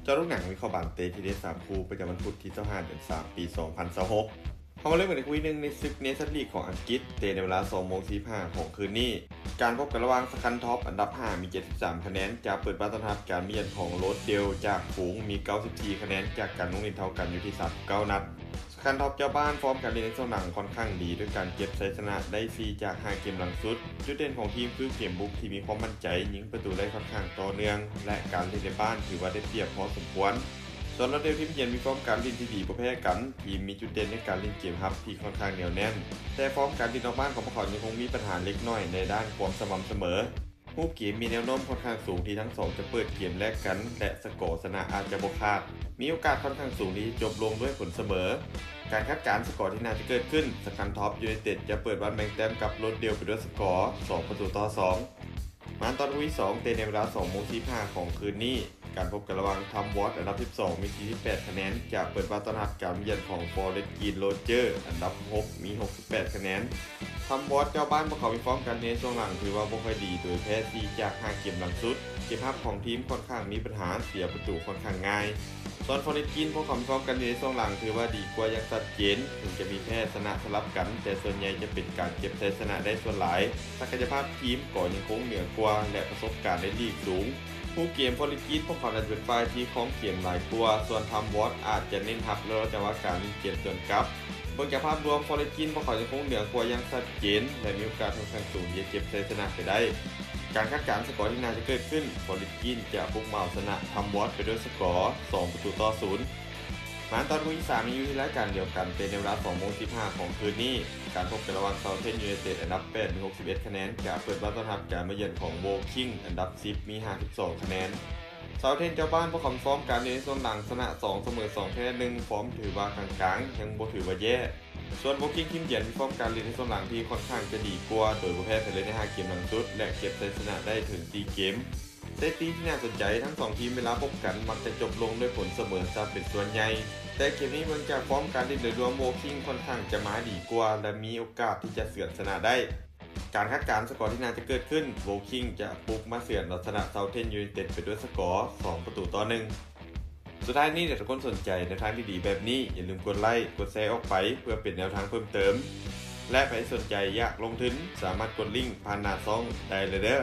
ຈາະລູກໜັງວິເຄາະບານເຕະທີ່ເດັດສາມຄູ່ ປະຈຳວັນພຸດທີຊາວຫ້າ ເດືອນສາມ ປີສອງພັນຊາວຫົກ. ເຮົາມາເລີ່ມກັນໃນຄູ່ທີໜຶ່ງ ໃນສຶກ Nations League ຂອງອັງກິດ ເຕະໃນເວລາສອງໂມງສີ່ສິບຫ້າຂອງຄືນນີ້. ການພົບກັນລະຫວ່າງ Scunthorpe ອັນດັບຫ້າ ມີເຈັດສິບສາມຄະແນນ ຈະເປີດບ້ານຕ້ອນຮັບການມາຢ້ຽມຂອງ Rochdale ຈາກຝູງມີເກົ້າສິບສີ່ຄະແນນ ຈາກການລົງຫຼິ້ນເທົ່າກັນຢູ່ທີ່ສາມສິບເກົ້ານັດ. Scunthorpe ເຈົ້າບ້ານ ຟອມການຫຼິ້ນໃນຊ່ວງຫຼັງຂ້ອນຂ້າງດີ ດ້ວຍການເກັບໄຊຊະນະໄດ້ສີ່ຈາກຫ້າເກມຫຼັງສຸດ. ຈຸດເດັ່ນຂອງທີມຄືເກມບຸກທີ່ມີຄວາມໝັ້ນໃຈ, ຍິງປະຕູໄດ້ຂ້ອນຂ້າງຕໍ່ເນື່ອງ ແລະ ການຫຼິ້ນໃນບ້ານຖືວ່າໄດ້ປຽບພໍສົມຄວນ. ສ່ວນ Rochdale ທີມເຢືອນມີຟອມການຫຼິ້ນທີ່ດີບໍ່ແພ້ກັນ, ທີມມີຈຸດເດັ່ນໃນການຫຼິ້ນເກມຮັບທີ່ຂ້ອນຂ້າງໜຽວແໜ້ນ, ແຕ່ຟອມການຫຼິ້ນນອກບ້ານຂອງພວກເຂົາຍັງຄົງມີບັນຫາເລັກນ້ອຍໃນດ້ານຄວາມສະໝ່ຳສະເໝີ. ຮູບເກມມີແນວໂນ້ມຂ້ອນຂ້າງສູງທີ່ທັງສອງຈະເປີດເກມແລກກັນ ແລະ ສະກໍຊະນະອາດຈະບໍ່ຂາດ, ມີໂອກາດຂ້ອນຂ້າງສູງທີ່ຈະຈົບລົງດ້ວຍຜົນສະເໝີ. ການຄາດການສະກໍທີ່ໜ້າຈະເກີດຂຶ້ນ, Scunthorpe United ຈະເປີດບ້ານແບ່ງແຕ້ມກັບ Rochdale ໄປດ້ວຍສະກໍສອງປະຕູຕໍ່ສອງ. ມາຕໍ່ຄູ່ທີສອງ ເຕະໃນເວລາສອງໂມງສີ່ສິບຫ້າຂອງຄືນນີ້. ການພົບກັນລະຫວ່າງ Tamworth ອັນດັບສິບສອງ ມີສີ່ສິບແປດຄະແນນ ຈະເປີດບ້ານຕ້ອນຮັບການມາຢ້ຽມຂອງ Forest Green Rovers ອັນດັບຫົກ ມີຫົກສິບແປດຄະແນນ. Tamworth ເຈົ້າບ້ານພວກເຂົາມີຟອມການເລ່ນໃນຊ່ວງຫຼັງຖືວ່າບໍ່ຄ່ອຍດີ ໂດຍແພ້ສີ່ຈາກຫ້າເກມຫຼັງສຸດ. ເກມຮັບຂອງທີມຂ້ອນຂ້າງມີບັນຫາ, ເສຍປະຕູຂ້ອນຂ້າງງ່າຍ. ສ່ວນ Forest Green ພວກເຂົາມີຟອມການເລ່ນໃນຊ່ວງຫຼັງຖືວ່າດີກວ່າຢ່າງຊັດເຈນ, ເຖິງຈະມີແພ້ຊະນະສະຫຼັບກັນ, ແຕ່ສ່ວນໃຫຍ່ຈະເປັນການເກັບໄຊຊະນະໄດ້ສ່ວນຫຼາຍ. ສັກກະຍະພາບທີມກໍຍັງຄົງເໜືອກວ່າ ແລະ ປະສົບການໃນລີກສູງ. ຮູບເກມ Forest Green ພວກເຂົາໜ້າຈະເປັນຝ່າຍທີ່ຄອງເກມຫຼາຍກວ່າ, ສ່ວນ Tamworth ອາດຈະເນັ້ນຮັບ ແລະ ລໍຈັງຫວະການຫຼິ້ນເກມສວນກັບ. ເບິ່ງຈາກພາບລວມ Forest Green ພວກເຂົາຍັງຄົງເໜືອກວ່າຢ່າງຊັດເຈນ ແລະ ມີໂອກາດຂ້ອນຂ້າງສູງທີ່ຈະເກັບໄຊຊະນະໄປໄດ້. ການຄາດການສະກໍທີ່ໜ້າຈະເກີດຂຶ້ນ, Forest Green ຈະບຸກມາເອົາຊະນະ Tamworth ໄປດ້ວຍສະກໍສອງປະຕູຕໍ່ສູນ. ມາຕໍ່ຄູ່ທີສາມ ຍັງຢູ່ໃນລາຍການດຽວກັນ, ເຕະໃນເວລາສອງໂມງສິບຫ້າຂອງຄືນນີ້. ການພົບກັນລະຫວ່າງ Southend United ອັນດັບແປດ ມີຫົກສິບເອັດຄະແນນ ຈະເປີດບ້ານຕ້ອນຮັບການມາຢ້ຽມຂອງ Woking ອັນດັບສິບ ມີຫ້າສິບສອງຄະແນນ. Southend ເຈົ້າບ້ານພວກເຂົາມີຟອມການຫຼິ້ນໃນຊ່ວງຫຼັງ ຊະນະສອງ ສະເໝີສອງ ແພ້ໜຶ່ງ ຟອມຖືວ່າກາງໆ ຍັງບໍ່ຖືວ່າແຍ່. ສ່ວນ Woking ທີມເຢືອນມີຟອມການຫຼິ້ນໃນຊ່ວງຫຼັງທີ່ຂ້ອນຂ້າງຈະດີກວ່າ ໂດຍບໍ່ແພ້ໃຜເລີຍໃນຫ້າເກມຫຼັງສຸດ ແລະ ເກັບໄຊຊະນະໄດ້ເຖິງສີ່ເກມ. ສະຖິຕິທີ່ໜ້າສົນໃຈ, ທັງສອງທີມເວລາພົບກັນມັກຈະຈົບລົງດ້ວຍຜົນສະເໝີຊະເປັນສ່ວນໃຫຍ່, ແຕ່ເກມນີ້ເບິ່ງຈາກຟອມການຫຼິ້ນໂດຍລວມ Woking ຂ້ອນຂ້າງຈະມາດີກວ່າ ແລະ ມີໂອກາດທີ່ຈະເຊືອນຊະນະໄດ້. ການຄາດການສະກໍທີ່ໜ້າຈະເກີດຂຶ້ນ, Woking ຈະບຸກມາເຊືອນເອົາຊະນະ Southend United ໄປດ້ວຍສະກໍສອງປະຕູຕໍ່ໜຶ່ງ. ສຸດທ້າຍນີ້ ຖ້າທຸກຄົນສົນໃຈແນວທາງດີໆແບບນີ້, ຢ່າລືມກົດໄລ, ກົດແຊອອກໄປ ເພື່ອເປັນແນວທາງເພີ່ມເຕີມ ແລະ ໃຜສົນໃຈຢາກລົງທຶນ ສາມາດກົດລິ້ງຜ່ານໜ້າຊ່ອງໄດ້ເລີຍເດີ້.